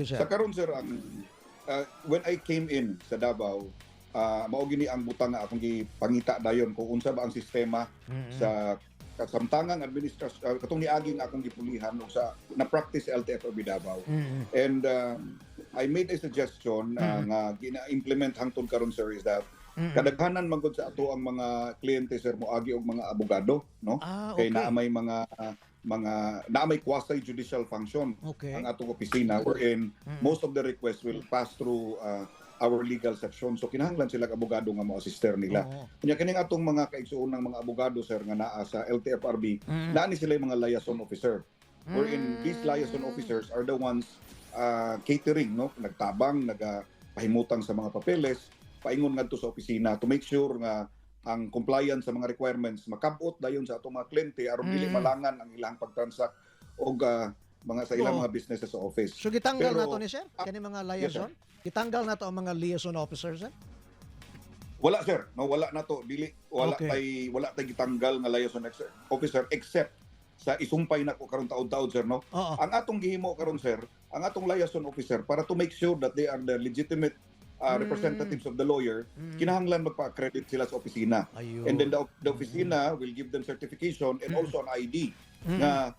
Sige, sir. Sa karon, sir, ang when I came in sa Davao, mao gini ang butang nga akong gipangita dayon kung unsa ba ang sistema sa kasamtangang administrasyon katong niaging akong gipulihan og sa na practice LTFRB Davao. And I made a suggestion nga gina-implement hangtod karon, sir, is that kadaghanan man gud sa ato ang mga kliyente, sir, moagi og mga abogado, no? Kay naa may mga naa may quasi judicial function ang atong opisina wherein most of the requests will pass through our legal section. So kinahanglan sila og abogado nga mo-assister nila. Unya kining atong mga kaigsuon ng mga abogado, sir, nga naa sa LTFRB, naa ni sila yung mga liaison officer. Wherein these liaison officers are the ones catering, no, nagtabang, nagapahimutang sa mga papeles paingon ngadto sa opisina to make sure nga ang compliance sa mga requirements makabot dayon sa atong mga kliyente aron dili malangan ang ilang pagtransact og mga sa ilang mga businesses sa office. So gitanggal Pero nato ni, sir, kani mga liaison? Gitanggal nato ang mga liaison officers, sir? Wala, sir, no, wala na to, dili wala tay wala tay gitanggal nga liaison officer except sa isumpay na ko karon taod-taod, sir, no. Ang atong gihimo karon, sir, ang atong liaison officer, para to make sure that they are the legitimate representatives of the lawyer, kinahanglan magpa-accredit sila sa opisina. And then the opisina will give them certification and also an ID nga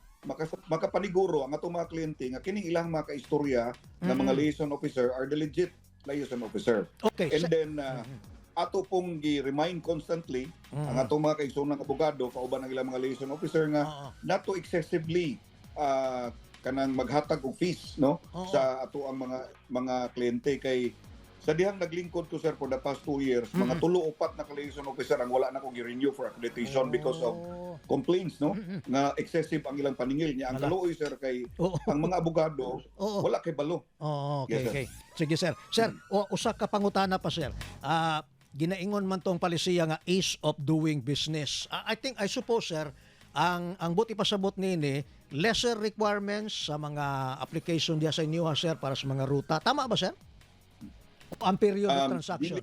makapaniguro ang atong mga kliyente nga kining ilang mga kaistorya nga mga liaison officer are the legit liaison officer. And then ato pong gi-remind constantly ang atong mga kaigsoonang abogado kauban ang ilang mga liaison officer nga not to excessively kanang maghatag og fees, no, sa ato ang mga kliyente, kay sa dihang naglingkod ko, sir, for the past 2 years, mga tulo upat na liaison officer ang wala na ko gi-renew for accreditation because of complaints, no, nga excessive ang ilang paningil niya. Ang Hala. kaluoy, sir, kay ang mga abogado wala kay balo. Oo, okay, Yes, sir. Okay. Sige, sir. Sir, o, usa ka pangutana pa, sir. Ginaingon man tong palisiya nga ease of doing business. I think, I suppose, sir, ang buot ipasabot nini lesser requirements sa mga application diya sa inyo, ha, sir, para sa mga ruta. Tama ba, sir? O ang period of transaction?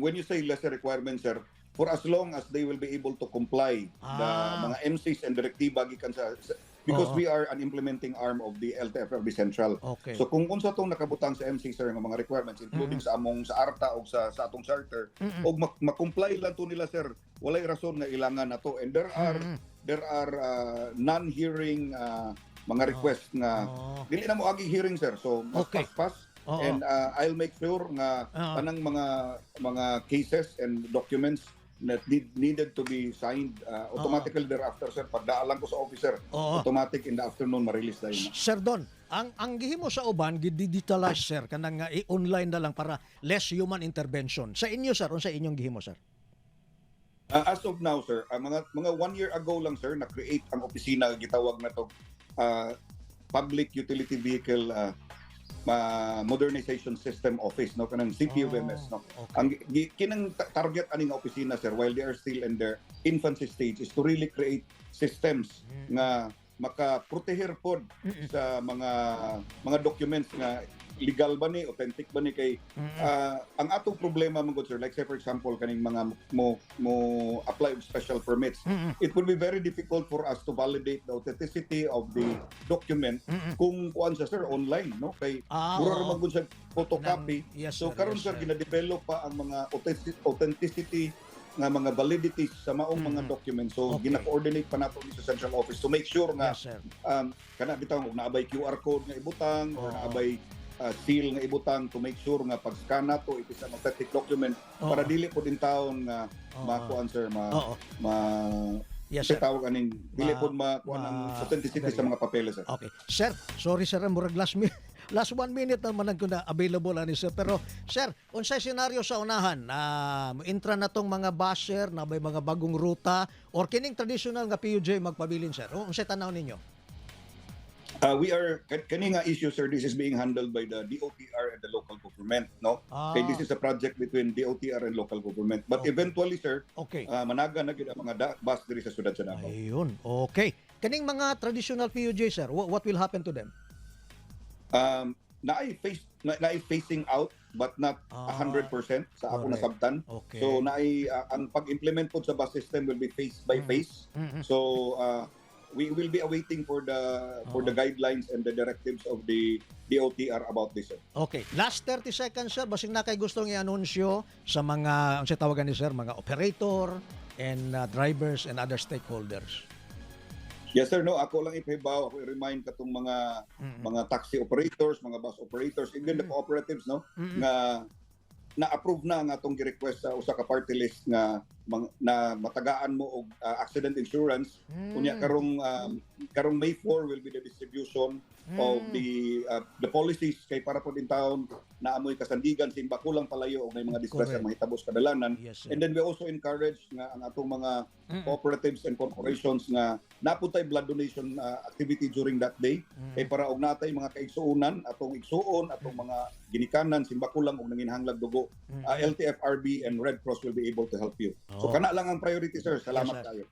When you say lesser requirements, sir, for as long as they will be able to comply the mga MCs and direktiba gikan sa because we are an implementing arm of the LTFRB Central. So kung unsa tong nakabutang sa MC, sir, nga mga requirements, including sa among sa ARTA o sa atong charter, og ma-comply lang to nila, sir, walay rason nga ilangan nato. And there are non-hearing mga request nga dili na mo agi hearing, sir. So mas fast and I'll make sure nga tanang mga cases and documents that needed to be signed automatically thereafter, sir, pagdaalan ko sa officer, automatic in the afternoon ma-release dayon na. Sir Don, ang gihimo sa uban gi-digitalize, sir, kanang nga i-online na lang para less human intervention. Sa inyo, sir, unsa inyong gihimo, sir? As of now, sir, mga one year ago lang, sir, na-create ang opisina gitawag na to Public Utility Vehicle Modernization System Office, no, kanang CPUMS, no. Ang kinang target ani nga opisina, sir, while they are still in their infancy stage, is to really create systems nga makaproteher pod sa mga documents nga legal ba ni, authentic ba ni, kay ang atong problema man gud, sir, like say for example kaning mga mo apply og special permits, it will be very difficult for us to validate the authenticity of the document kung kuan siya, sir, online, no, kay mura ra man gud siya photocopy. So karon, sir, gina-develop pa ang mga authenticity nga mga validities sa maong mga documents. So gina-coordinate pa nato ni sa central office to make sure nga Yes, sir. Kana bitaw og naabay QR code nga ibutang or naabay seal nga ibutang to make sure nga pag scan nato, it is an authentic document para dili pud in taon nga makuan, sir, ma ma Yes, sir. tawag aning dili pud makuan ang authenticity sa mga papeles, sir. Okay. Sir, sorry sir, murag last 1 minute naman ang kuna available ani, sir. Pero sir, unsay senaryo sa unahan? Na intra na tong mga bus, sir, na may mga bagong ruta or kining traditional nga PUJ magpabilin, sir? Unsay tanaw ninyo? We are kani nga issue, sir, this is being handled by the DOTR and the local government, no? Kay this is a project between DOTR and local government. But eventually, sir, managa na gyud ang mga bus diri sa syudad sa Davao. Ayun. Okay. Kaning mga traditional PUJ, sir, what will happen to them? Naay face na, naay phasing out but not 100% sa ako nasabtan. So naay ang pag-implement po sa bus system will be phase by phase. So We will be awaiting for the guidelines and the directives of the DOTR about this, sir. Okay. Last 30 seconds, sir. Basing naa kay gustong i-anunsyo sa mga, unsa tawagan ni sir, mga operator and drivers and other stakeholders. Yes sir, no, ako lang ipahibaw, ako i-remind katong mga mga taxi operators, mga bus operators, even the cooperatives, no, nga na-approve na ang atong gi-request sa usa ka party list nga na matagaan mo og accident insurance. Unya karong May 4 will be the distribution of the policies kay para pod intawon naa moy kasandigan, simbako lang palayo og may mga disgrasya mahitabo sa kadalanan. Yes, sir. And then we also encourage nga ang atong mga cooperatives and corporations nga naa pud tay blood donation activity during that day kay para og natay mga kaigsuonan, atong igsuon, atong mga ginikanan, simbako lang og nanginahanglag dugo, LTFRB and Red Cross will be able to help you. So kana lang ang priority, sir. Salamat Yes, sir. kayo.